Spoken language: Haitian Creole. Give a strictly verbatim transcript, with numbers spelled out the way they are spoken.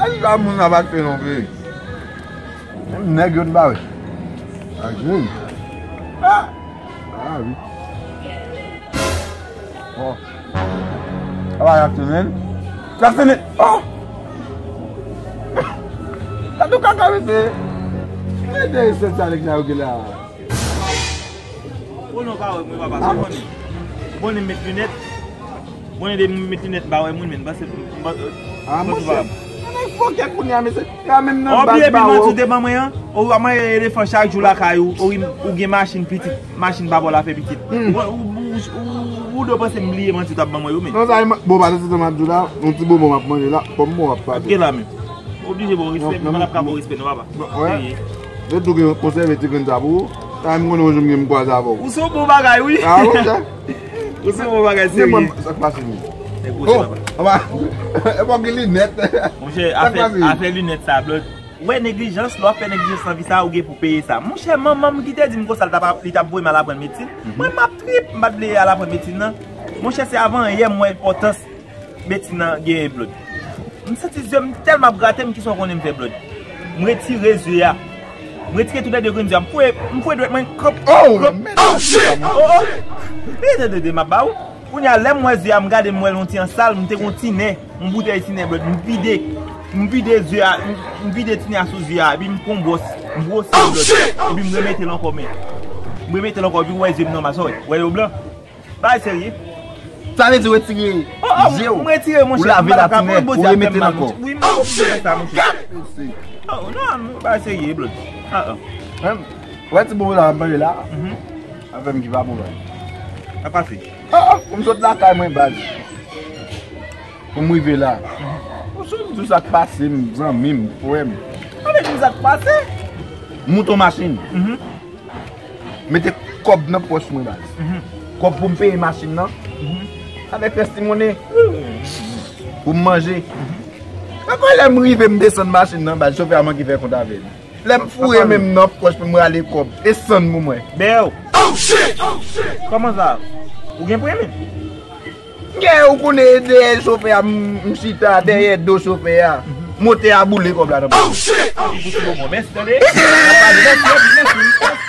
Sa moun ap achte non, wi. Menm nèg yo n pa wè. Ak jèn. Ah! Ah, wi. Oh. Apa y ap tounen? Y ap tounen. Oh! Sa tou kaka, mesye. Mete sèt sa nèg sa yo ki la. Ou non pa wè mwen, papa, se konnen. Ou konnen m met linèt. Ou konnen de m met linèt m pa wè moun, men m panse m pa- Ah, m panse monchè. Ann fòkè kounye a, mesye. Ya menm nan baz ba ou. Ou bliye pi manti ou te ban mwen an? Ou ap manje elefan chak jou lakay ou, ou, ou gen machin pitit, machin pa ba w l ap fè pitit. Hmm. Ou, ou, ou, ou, ou dwe panse m bliye manti ou t ap ban mwen yo, men. Non, sa e man- bon, pa de se m ap di w la, yon ti bonbon m ap manje la, kòm bon w ap pale. Gen la menm. Oblije ba w respè, men m pa ka ba w respè non, papa. Wè. Serye. Yo tou gen konsève ti grenn sa pou ou. Sa m konnen yon jou m gen m kwaze avè w. Ou se yon bon bagay, wi. Ah, bon, sa. Ou se yon bon bagay, serye. Sa k pase, wi? Nèg gwo, oh, papa. Papa. E bon, gen linèt. Monchè, afè, afè linèt sa, blood. Wè neglijans, lè w ap fè neglijans nan vi sa, ou gen pou peye sa. Monchè, manman m ki te di m konsa, li t ap, li t ap voye m al aprann medsin. Mhm. Mwen, m ap trip, m pa t vle al aprann medsin nan. Monchè, se avan yè m wè enpòtans medsin nan genyen, blood. M santi zye m tèlman ap grate m, kisa w konnen m fè, blood? M retire zye a. M retire tou lè de grenn zye a. M fouye, m fouye dwèt mwen, krop, oh, krop. Oh, shit! Oh, oh! Tande, tande, m ap ba ou. Kounye a, lè m wè zye a, m gade, m wè l yon ti jan sal, m te gon tinè, yon boutèy tinè, blood. M vide. M vide zye a, m, m vide tinè a sou zye a, epi m pran yon bwòs, m bwose l, blood. Epi m remete l ankò, men. M remete l ankò, epi w wè zye m nòmal, sa w wè? W wè yo blan? Bagay serye. Sa vle di w retire zye w, ou lave l ak tinè, ou remete l ankò. Wi, m fè sa, monchè. Oh, non, bagay serye, blood. Ah, ah. Menm, wè ti bobo la, m pale la. Mhm. Avè m ki pa bon, baz. Sa pase? Ah, ah, pou m sot lakay mwen, baz. Pou m rive la. Mhm. Ou sou m di w sa k pase m, zanmi m, frè m. Sa vle di m sa k pase? Mouton machin. Mhm. Mete kòb nan pòch mwen, baz. Mhm. Kòb pou m peye machin nan. Mhm. Avèk rès ti monnen. Pou m manje. Mhm. Ankò lè m rive, m desann machin nan, baz, chofè a manke fè kont avè m. Lè m foure men m nan pòch pou m rale kòb, e sann pou mwen. Bèw. Oh, shit! Oh, shit! Kòman sa? Ou gen premye? Gen, ou konnen dèyè chofè a, m, m chita dèyè do chofè a. Mhm. Motè a boule kòb la nan pòch. Oh, shit! Oh, shit! Mèsi, tande. Mèsi, mèsi, mèsi.